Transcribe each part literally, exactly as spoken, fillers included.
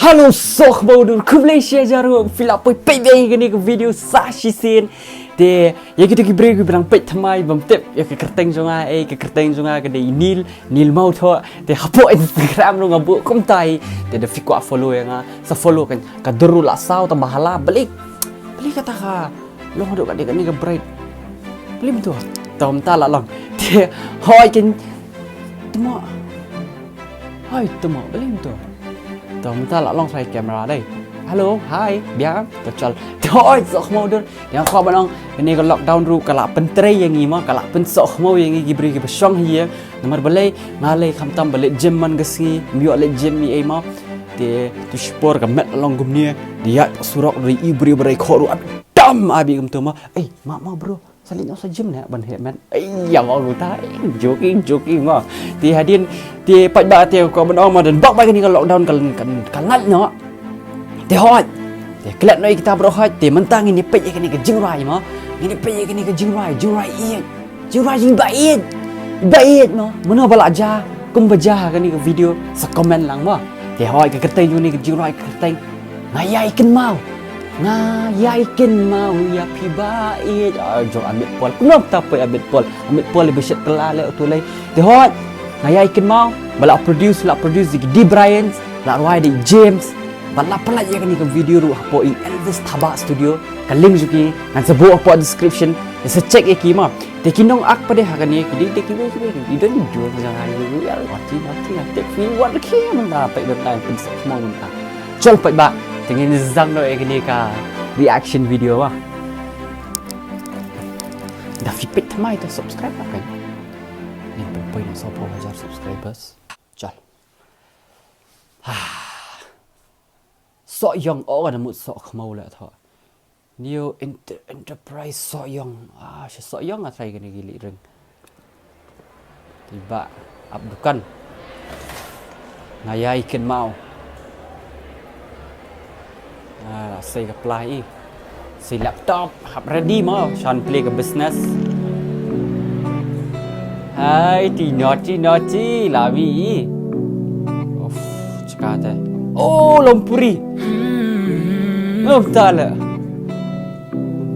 Hello, soh bau dur, khublei shi hajar nguh phi la poi peit ïa kane ka video sa shisien. Te ïa kito ki briew kiba dang peit thymmai bym tip ïa ka kyrteng jong nga, eh, ka kyrteng jong nga ka dei Nil, Nil Mawthoh. Te hapoh Instagram ruh nga buh kumta hi. Te da phi kwah follow ïa nga, sa follow kan, ka dur ruh la saw tang ba hala, balei, balei kata ka long haduh ka dei kane ka bright. Balei mynta? Tang mynta la long. Te hoi kan, tymmen. Hoi, tymmen, balei mynta? Tang mynta la long try camera dei. Hello, hi, biang, ka chal. Te hoi, soh khmaw dur. Ïa, nga kwah ban ong, kane ka lockdown ruh ka la pyntrei ïa ngi mo, ka la pynsoh khmaw ïa ngi ki briew kiba shong ha ïing. Namar balei, nga lei khamtam ba leit gym man ka sngi, ym ïoh leit gym ei ei mo. Te tu shipor ka met la long kumne, da ïaid surok da i briew ba dei khoh ruh, dam abi kumta mo. Ei, ma, ma bro, sa leit noh sa gym ne ban heh met. Ei, ïa mo kumta, ei, joking, joking mo. Te hadien, te paidbah te kwah ban ong mo, don bok ba kane ka lockdown ka, ka, ka lait noh. Te hoi. Te klet noh ïa kita baroh hoi. Te mynta ngin ïa peit ïa kane ka jingrwai mo. Ngin ïa peit ïa kane ka jingrwai, jingrwai ïeit. Jingrwai jingba ïeit. Ba ïeit mo. Mano ba la jia, kumba jia ha kane ka video, sa comment lang mo. Te hoi, ka kyrteng jong kane ka jingrwai ka kyrteng Nga ïai kynmaw. Nga ïai kynmaw ïa phi ba ïeit. Ah, jong Amit Paul. Kumno ta poi Amit Paul. Amit Paul iba shet kylla leh uto lei. Te hoi. Nga ïai kynmaw. Ba la produce, la produce da ki D Bryant, la rwai da i James. Ba la pynlait ïa kane ka video ruh hapoh i Elvis Thabah Studio. Ka link jong ki ngan sa buh hapoh description. Ïa sa check ïa ki mo. Te ki nongak pat de ha kane ki dei, dei kiwei kiwei. I don i dur jong nga, i dur, i dur, i dur, i dur, i dur. Chol paidbah, te ngin ïa zang noh ïa kane ka reaction video mo. Da phi peit thymmai te subscribe noh kan. Ngin pynpoi noh saphew hajar subscribers. Chol. Sohiong, oh, ka mut soh khmaw leh tho. New Enter-, Enterprise Sohiong. Ah, sha Sohiong nga try kane ki lih ring. Te ba ap dukan. Nga ïai kynmaw. Ah, la sei ka pla i. Sei laptop, hap ready mo, shan plie ka business. Hai, ti noti noti, la wi i. Of, chka te. Oh, long puri. Long tala.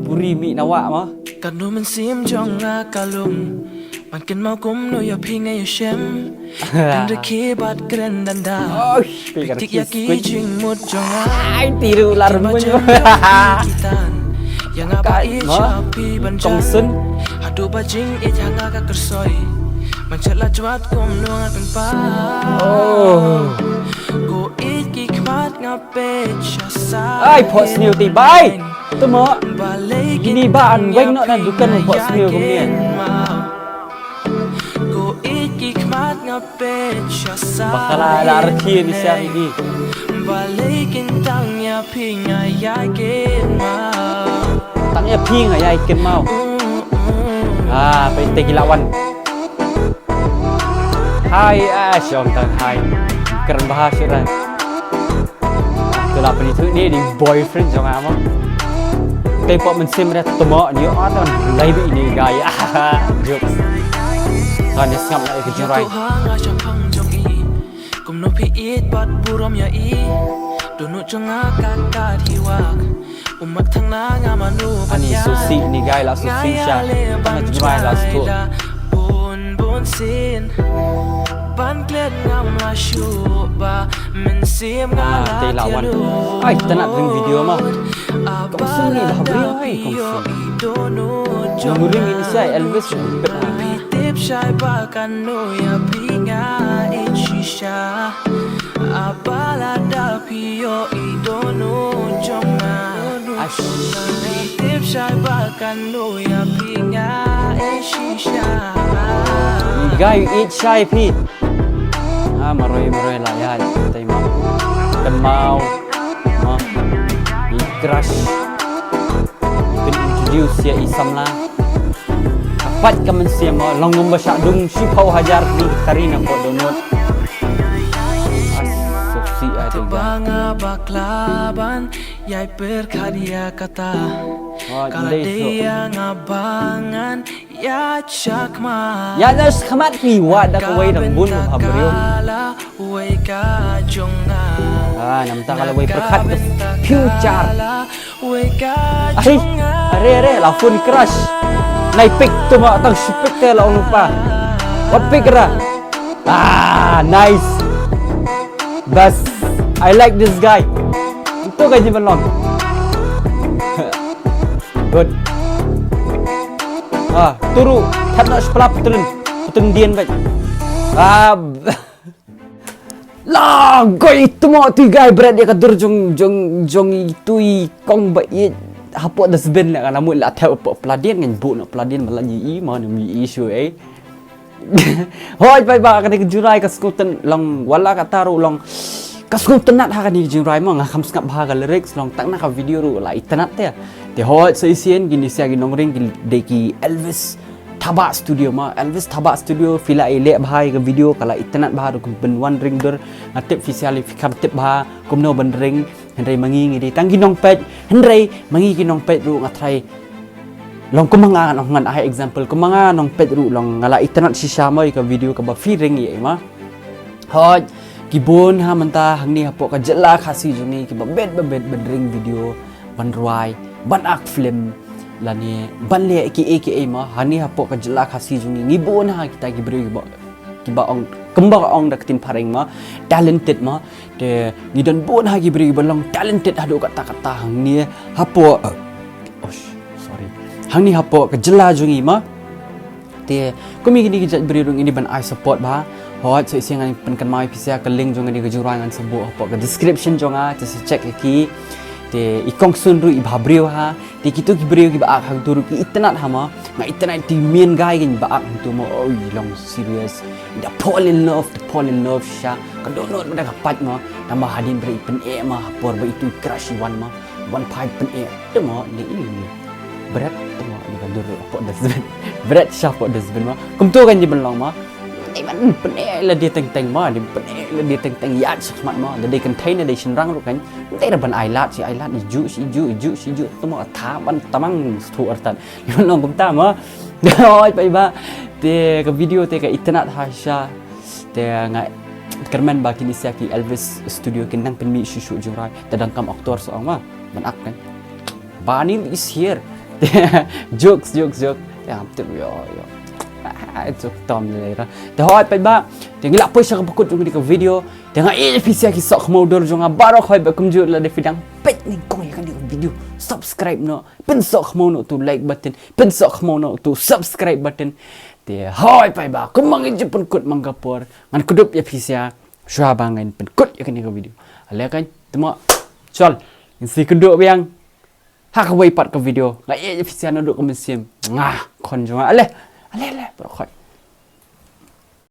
Puri mi na wa mo. Katno mynsiem jong nga ka lum. Ban kynmaw kumno ïa phi nga ïa shem. Kren rakhe bad kren danda. Oish, phi ka rakhe ïa ki jingmut jong nga. Ai, tiru lar mun. Ïa nga ba i cha phi ban jan. Haduh ba jingïeit ha nga ka kyrsoi. Ban chet la jwat kumno ngan pynpaw. Oh. Ko ïeit ki khmat nga peit sha sa. Ai, phohsniew ti bai. Tymmen. Kine ba an weng noh na dukan phohsniew kumne. Ko ïeit ki khmat nga peit sha sa. Ba ka la, la rkhie ni sha ni. Balei kin tang ïa phi nga ïai kynmaw. Tang ïa phi nga ïai kynmaw. Ah, peit te ki la wan. Hai, ah, shong tang hai. Kren bha shuh rai. Te la pynithuh ne dei boyfriend jong nga mo. Te pok mynsiem re tymmen ni, ah, tang lai bi ni guy. Ah, jokes. Kan ïa sngap na ïa ka jingrai. Kumno phi ïeit bad burom ïa i. Dohnud jong nga ka kat hi wak. Ummat thang na nga mano ban ïa. Ani susi ni guy la susi sha. Tang jingrai la stu. Bun bun sin. Ban klet ngam la shuh ba mynsiem nga la te la wan. Ai, tang na ring video ma. Kong sing ni bha bri ai kong sing. Nong ring ini sai Elvis bet ha. Tip shai ba kano ïa phi nga ïeit shisha. Aba la da phi ïoh i dohnud jong nga. Ash. Tip shai ba kano ïa phi nga ïeit shisha. Guy ïeit shai phi. Ah, marwei marwei la ïa tai ma. Kynmaw. Ma. I crush. Pyn introduce ïa i samla. Ka pait ka mynsiem mo, long ym ba shah dung shiphew hajar ni ka ri na pok dohnud. As, so si ai tu ba. Ba nga bakla ban ïai pyrkhat ïa kata. Ka la dei ïa nga ba ngan ïa shakmat. Ïa ïa shakmat ki wad da kawei dang bun ha briew. Wei ka jong nga. Ah, namta ka la wei pyrkhat ka future. Ai, are, are, la phone crash. Nai pick tu ma tang shu pick te la ong pa. Wat pick ra. Ah, nice. Bas, I like this guy. Itu ka jiban long. Good. Ah, turu, thap na splap turun. Turun dien baik. Ah, la goi tmo ti gai bret ïa ka dur jong, jong, jong itu i kong ba i hapoh dustbin la ka la mut la thep hapoh pladien ngan bu na pladien ba la ngi i ma ngi i shu eh. Hoi pai ba kane ka jurai ka sngewtyn long wala ka taru long ka sngewtynnat ha kane ka jurai ma nga kham sngap ha ka lyrics long tang na ka video ru la itynnat te. Te hoi sa isien gini sia gi nongring gi de ki Elvis Thabah Studio ma, Elvis Thabah Studio phi la i leh bha ïa ka video ka la itynnat bha ruh kum pynwan ring dur. Nga tip phi sia li phi kham tip bha kumno ban ring. Hynrei ma ngi ngi dei tang ki nongpeit, hynrei ma ngi ki nongpeit ruh nga trai long kum ma nga ngan ai example kum ma nga nongpeit ruh long nga la itynnat shisha ma ïa ka video kaba phi ring ïa ma. Hoi ki bun ha mynta hangne hapoh ka jylla Khasi jong ngi kiba bet ba bet ban ring video ban rwai ban ak film lane ban leh ki ei ki ei ma hangne hapoh ka jylla Khasi jong ngi ngi bun ha kita ki briew kiba kiba ong kumba ka ong da ka ktien phareng ma talented ma. Te ngi don bun ha ki briew kiba long talented haduh katta katta hangne hapoh oh, sorry hangne hapoh ka jylla jong ngi ma. Te kum ïa kine ki jait briew ruh ngi dei ban ai support bha. Hoi sa isien ngan pynkynmaw ïa phi sia ka link jong kane ka jurai ngan sa buh hapoh ka description jong nga te sa check ïa ki. Te i kong Sun ruh i bha briew ha. Te kitu ki briew kiba ak hangtu ruh ki itynnat ha ma. Nga itynnat tu i main guy kiba ak hangtu ma oi long serious. Da fall in love, da fall in love sha ka dohnud ba da ka pait ma. Tangba hadien ba i pyneh ma ha por ba itu i crush i wan ma. Wan phai pyneh te ma ne i ni. Bret te ma ni ka dur hapoh dustbin. Bret sha hapoh dustbin ma. Kumtu kan ji ban long ma. Dei ban pyneh la dei teng teng ma, dei pyneh la dei teng teng ïa sha khmat ma. Da dei kynthei ne dei shynrang ruh kan. Dei ra ban ai lad shi ai lad i ju shi ju i ju shi ju te ma tha ban tamang sthu artat. Ïa long kumta ma. Oi pai ba. Te ka video te ka itynnat ha sha. Te nga kyrmen ba kine sia ki Elvis Studio kin nang pynmih shu shu jurai. Te dang kam aktor so ong ma. Ban ak kan. Bani is here. Jokes, jokes, jokes. Ya, am tip yo yo. Ah, jok tom le ra. Te hoi pai ba. Te ngi la poi sha ka bakut jong ka video. Te nga ïa phi sia ki sok khmau dur jong nga baroh hoi ba kumjuh lada phi dang peit nyngkong ïa kane ka video. Subscribe noh. Pynsok khmau noh tu like button. Pynsok khmau noh tu subscribe button. Te hoi pai ba kum ma ngi ju pynkut mang ka por. Ngan kdup ïa phi sia. Shuwa ba ngan pynkut ïa kane ka video. Ale kan. Te ma. Chal. Ngin sa ïakynduh biang ha kawei pat ka video. Nga ïa phi sia naduh ka mynsiem. Nga khon jong nga. Ale. Ale ale. Baroh hoi.